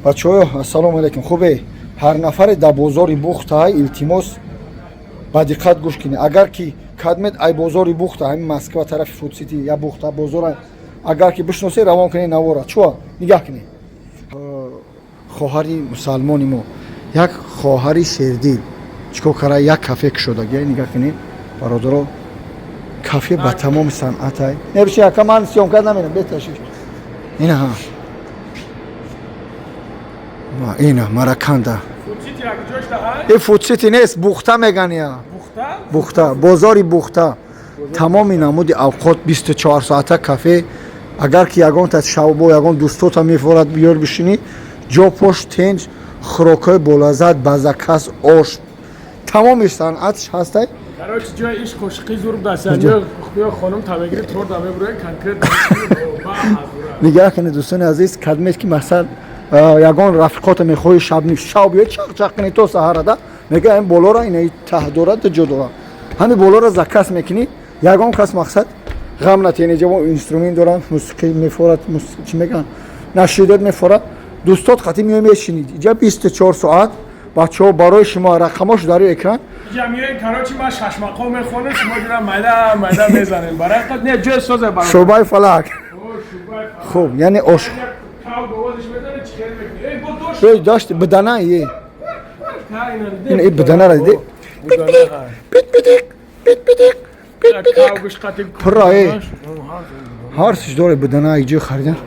Бачаҳо, ассалому алайкум. Хубе, ҳар нафаре дар бозори Бухта, илтимос, ба диққат гӯш кунед. Агар ки кадмед ай бозори Бухта, ҳамин Москва тарафи Фудсити я Бухта бозора, агар ки бишносе, равон кунед навора. Чуа нигаҳ кунед, хоҳари мусалмони мо, як хоҳари шердил чикор кара, як кафе кушодагия. Нигаҳ кунед, бародаро, кафе ба тамоми санъатай. Небиши, ака, ман съёмка намерам, беташиш. Инаҳа, ина Мараканда. И Фудсити нест, Бухта меган я. Бухта, бозори Бухта, тамоми намуди авқот, 24 соата кафе. Агар ки ягонта шавбо, ягон дӯстота мефорад, биёр бишинӣ, ҷо пош тенҷ, хӯрокҳои болаззат, ба заказ, ош, тамоми санъатш ҳастай. Короче, ҷои иш қошиқи зур даст. Ё хонум тамегири торт мебуре конкретно. Нигаҳ кунед, дӯстони азиз, кадмед ки масал ягон рафиқота мехоҳӣ, шаб шав биё, чақ-чақ кунӣ то саҳарада, мега ин болора, ина таҳ дорад, ҷо дорад, ҳами болора заказ мекунӣ, ягон кас мақсад ғам натиҳ. Ҷаво инструмент доранд, мусиқӣ мефорад, чӣ мегӯянд, нашидот мефорад, дӯстот қатӣ меои, мешинид иҷа 24 соат. Бачаҳо, барои шумо рақамош дар экран. Ҷамъиёи, короче, ман шашмақом мехонам, шумо ҷура майда майда мезанем. Барои не ҷои созе барои. Шӯъбаи фалак. Хуб, яъне ош. Эй, дошт бидана е. Ин и биданара диди? Пит питик, пит питик, пит питик. Пура е. Ҳар чиз доре, бидана иҷо харидан.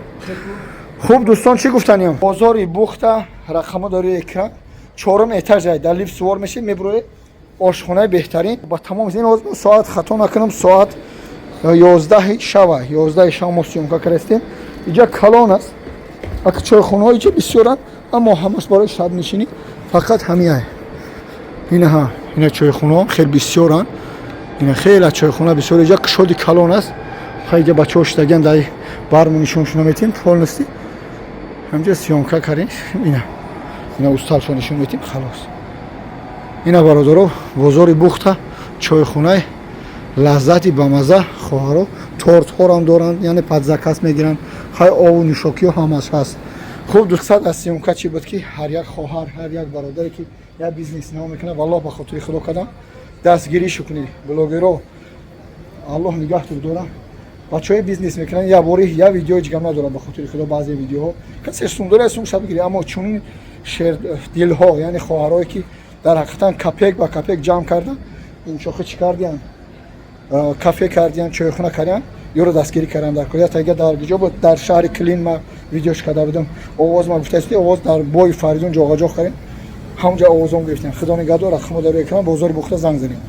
Хуб, дӯстон, чӣ гуфтаниям? Бозори Бухта, рақамо дори экран, чорум этажай, дар лифт сувор мешед, мебуроед, ошхонаи беҳтарин ба тамом. Ин ҳозир соат, хато накунам, соат 11-и шава, 11-и шава мо съёмка кардастем. Иҷа калон аст, ака, чойхонаҳо иҷа бисёранд, аммо ҳамаш барои шабнишинӣ фақат ҳамияй. Инаҳа, ина чойхонаҳо хеле бисёранд, ина хеле чойхона бисёр, иҷа кушоди калон аст. Хай, иҷа бачаҳо шидагиан, дар барму нишоншона метиҳем полностью. Ҳамҷа съёмка кардем, ина, ина усталшо нишон метиҳем, халос. Ина, бародаро, бозори Бухта, чойхонаи лаззати бамаза, хоҳаро тортҳорам доранд, яъне под заказ мегиранд. Хай, ову нӯшокиҳо ҳамаш ҳаст. Хуб, дусад аз съёмка чӣ буд, ки ҳар як хоҳар, ҳар як бародаре ки як бизнес наво мекунад, валлоҳ, ба хотири Худо кардам, дастгиришу кунед. Блогеро, Аллоҳ нигаҳтон дорам. Бачаҳои бизнес мекунанд, як бори як видео ҳеҷ гап надорам, ба хотири Худо. Баъзе видеоҳо касе сум дора, сум ша бигирӣ, аммо чунин шердилҳо, яъне хоҳарое ки дар ҳақиқатан копеек ба копеек ҷамъ кардан, инчохи чӣ кардиян, кафе кардиян, чойхона кардиян, ёро дастгирӣ кардан дар кор. Ятага дар куҷо буд, дар шаҳри Клин ма видеош карда будам, овоз ма гуфтааст, овоз дар бои Фаридун ҷоғаҷоғ кардем, ҳамонҷа овозон гирифтем. Худо нигаҳдор, рақамо дар экран, бозори Бухта, занг занем.